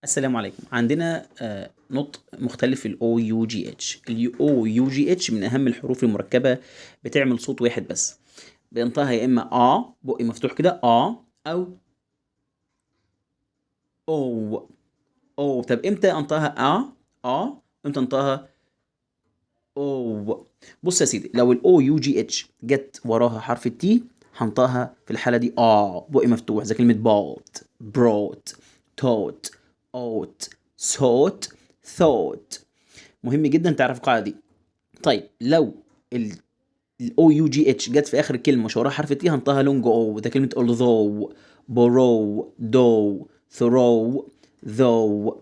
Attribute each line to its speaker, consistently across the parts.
Speaker 1: السلام عليكم. عندنا نطق مختلف في ال O U G H. ال O U G H من أهم الحروف المركبة، بتعمل صوت واحد بس، بينطقها يا إما بقي مفتوح كده أو أو أو. طب إمتى أنطقها آ؟ إمتى أنطقها أو؟ بص يا سيدي، لو ال O U G H جت وراها حرف ال T هنطقها في الحالة دي بقي مفتوح، زي كلمة bought، brought، taught، ought، sought، thought. مهم جدا تعرف القاعدة دي. طيب لو ال O U G H جت في آخر الكلمة مش وراها حرف T هنطقها long O، ده كلمة although، borrow، dough، throw، though.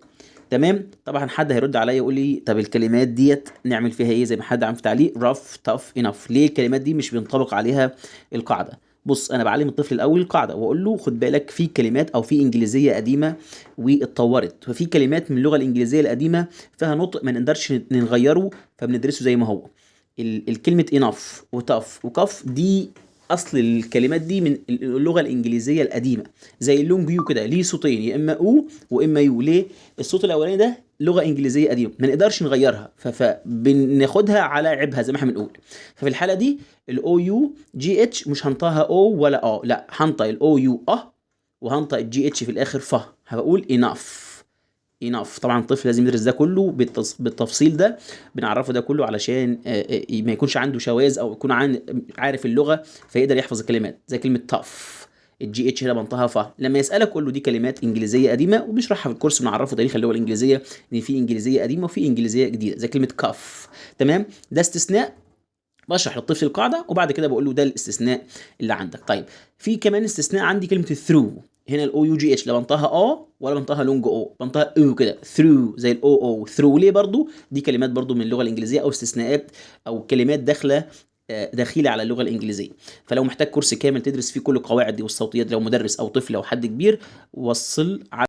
Speaker 1: تمام؟ طبعا حد هيرد عليا يقول لي طب الكلمات ديت نعمل فيها ايه؟ زي ما حد عامل في تعليق rough، tough، enough. ليه الكلمات دي مش بينطبق عليها القاعدة؟ بص، انا بعلم الطفل الاول القاعدة واقول له خد بالك في كلمات او في انجليزية قديمة واتطورت، ففي كلمات من اللغة الانجليزية القديمة فيها نطق ما نقدرش نغيره، فبندرسه زي ما هو. الكلمة enough و tough و cough دي اصل الكلمات دي من اللغة الانجليزية القديمه، زي ال long U كده ليه صوتين، يا اما او واما يو. ليه الصوت الاولاني ده لغة انجليزية قديمة ما نقدرش نغيرها، فبناخدها على عيبها زي ما احنا بنقول. ففي الحالة دي ال O U G H مش هنطقها او ولا لا، هنطق ال O U وهنطق ال G H في الاخر، ف هقول enough، enough. طبعا الطفل لازم يدرس ده كله بالتفصيل ده، بنعرفه ده كله علشان ما يكونش عنده شواذ او يكون عارف اللغة فيقدر يحفظ الكلمات، زي كلمة tough، ال G H هنا بنطقها فا. لما يسالك قول له دي كلمات انجليزية قديمه، وبنشرحها في الكورس، بنعرفه تاريخ اللغة الانجليزية ان في انجليزية قديمة وفي انجليزية جديدة، زي كلمة cough. تمام؟ ده استثناء، بشرح للطفل القاعدة وبعد كده بقول له ده الاستثناء اللي عندك. طيب في كمان استثناء عندي كلمة through، هنا ال O U G H لا بنطقها ولا بنطقها long O، بنطقها او كده through زي ال O O through. ليه برضو؟ دي كلمات برضو من اللغة الانجليزية او استثناءات او كلمات دخيله على اللغة الانجليزية. فلو محتاج كورس كامل تدرس فيه كل القواعد دي والصوتيات، لو مدرس او طفل او حد كبير، وصل على